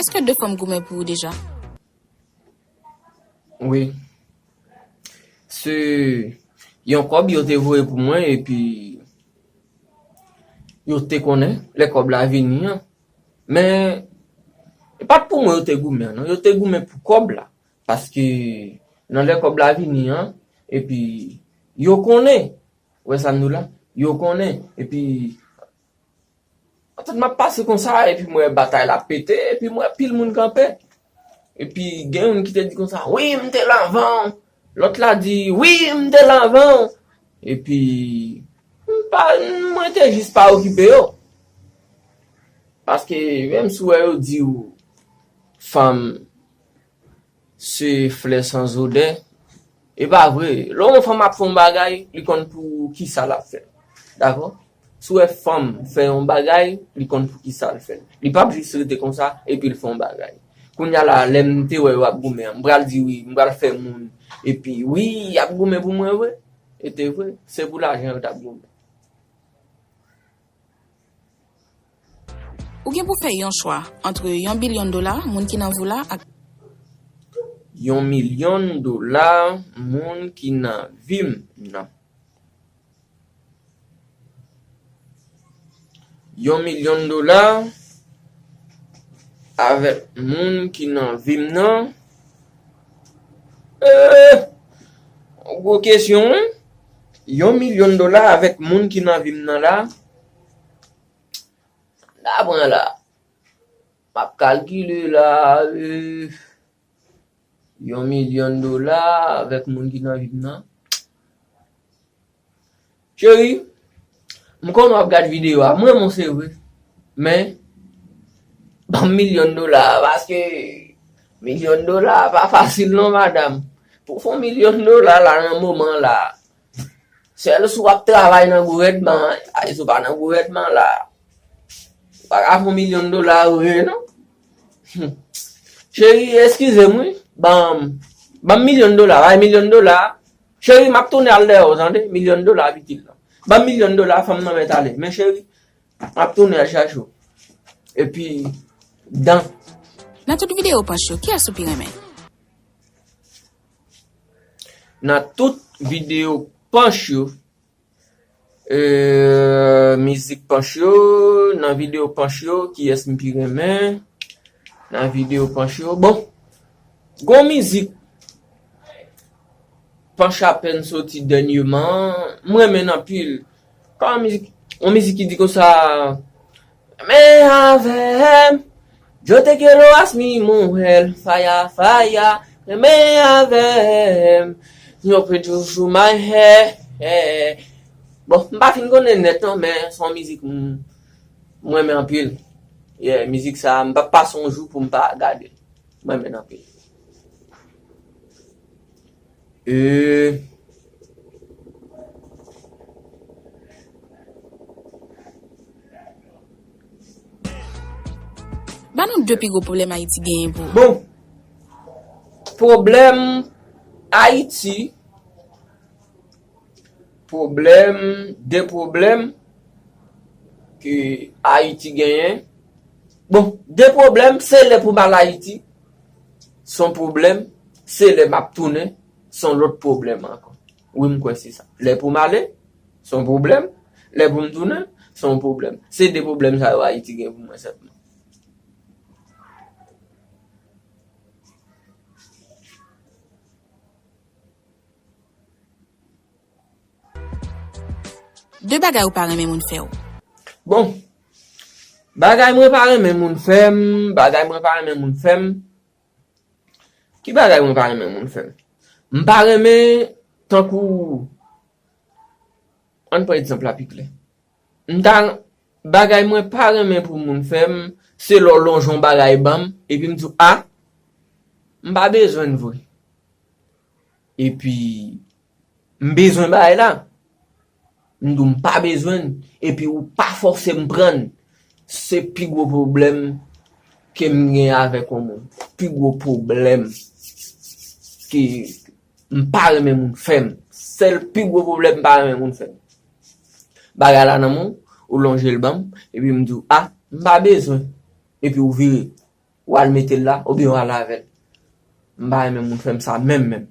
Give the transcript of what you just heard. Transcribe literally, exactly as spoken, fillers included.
Èske de fanm goumen pou ou deja? Wi. Se yon kòb yo te voye pou mwen, epi yo te konnen lè kòb la vini an. Men, e pa t pou mwen yo te goumen an, non. Yo te goumen pou kòb la. Paske nan lè kòb la vini an, epi yo konnen. Ou wè sa m di w la? Yo konnen. Epi, antant m ap pase konsa, epi m wè batay la pete, epi m wè pil moun kanpe. Epi gen youn ki te di konsa, "Wi, m te la avan w." Lòt la di, "Wi, m te la avan w." Epi, m pa, mwen te jis pa okipe yo. Paske, menm si w wè yo di w, fanm, se flè san zodè. E pa vre. Lè yon fanm ap fè yon bagay, li konn pou ki sa l ap fè. Dakò? Si w wè fanm fè yon bagay, li konn pou ki sa l fè l. Li p ap jis rete konsa, epi l fè yon bagay. Kounye a la, lè m te wè yo ap goumen an, m pral di wi, m pral fè moun. Epi, wi, y ap goumen pou mwen vre. E te vre. Se pou lajan yo t ap goumen. Ou gen pou fè yon chwa ant yon bilyon dola, moun ki nan vi w la, ak yon milyon dola, moun ki nan vi m nan. Yon milyon dola avèk moun ki nan vi m nan. Eh, gwo kesyon, wi. Yon milyon dola avèk moun ki nan vi m nan la. N a pran la. M ap kalkile la, euh, yon milyon dola avèk moun ki nan vi m nan. Cheri, m konnen w ap gad videyo a. M renmen w, se vre. Men, ban m milyon dola a, paske milyon dola a pa fasil non, madanm. Pou w fè yon milyon dola la nan moman la, sèl si w ap travay nan gouvènman an, ay, si w pa nan gouvènman la, ou pa ka fè yon milyon dola vre, non. Cheri, eskize m, wi. Ban, ban m milyon dola, bay milyon dola. Cheri, m ap tounen al dèyè w, tande? Milyon dola ap itil la. Ban m milyon dola, fanm nan mèt ale. Men cheri, m ap tounen al chache w. Epi, dan. Nan tout videyo Panch yo, kiyès ou pi renmen? Nan tout videyo Panch yo, euh, mizik Panch yo, nan videyo Panch yo, kiyès m pi renmen? Nan videyo Panch yo, bon, gon mizik Panch apèn soti dènyeman, m renmen l anpil. Kòman mizik, yon mizik ki di konsa, Renmen avè m, yo te quiero a mi mujer, faya, faya, renmen avè m, yo pe toujou my hair. Bon, m pa fin konnen nèt non, men se yon mizik m, m renmen anpil. Yeah, mizik sa, m p ap pase yon jou pou m pa gade l. M renmen l anpil. E Ba nou de pi gwo pwoblèm Ayiti genyen pou ou. Bon, pwoblèm Ayiti, pwoblèm, de pwoblèm ke Ayiti genyen. Bon, de pwoblèm, se lè pou m al Ayiti, se yon pwoblèm, se lè m ap tounen, se yon lòt pwoblèm ankò. Wi, m kwè se sa. Lè pou m ale, se yon pwoblèm. Lè pou m tounen, se yon pwoblèm. Se de pwoblèm sa yo Ayiti gen pou mwen sèlman. De bagay ou pa renmen moun fè w. Bon, bagay mwen pa renmen moun fè m, bagay mwen pa renmen moun fè m. Ki bagay mwen pa renmen moun fè m? M pa renmen, tankou, ann pran egzanp la pi klè. M ta, bagay mwen pa renmen pou moun fè m, se lè w lonje yon bagay ban m, epi m di w, a, m pa bezwen l vre. Epi, m bezwen bagay la. M di w m pa bezwen l, epi ou pa fòse m pran l. Se pi gwo pwoblèm ke m gen avèk yon moun. Pi gwo pwoblèm ke m pa renmen moun fè m. Sèl pi gwo pwoblèm m pa renmen moun fè m. Bagay la nan men w, ou lonje l ban m, epi m di w, a, m pa bezwen. Epi ou vire. Ou al mete l la, oubyen ou al avè l. M pa renmen moun fè m sa menm, menm.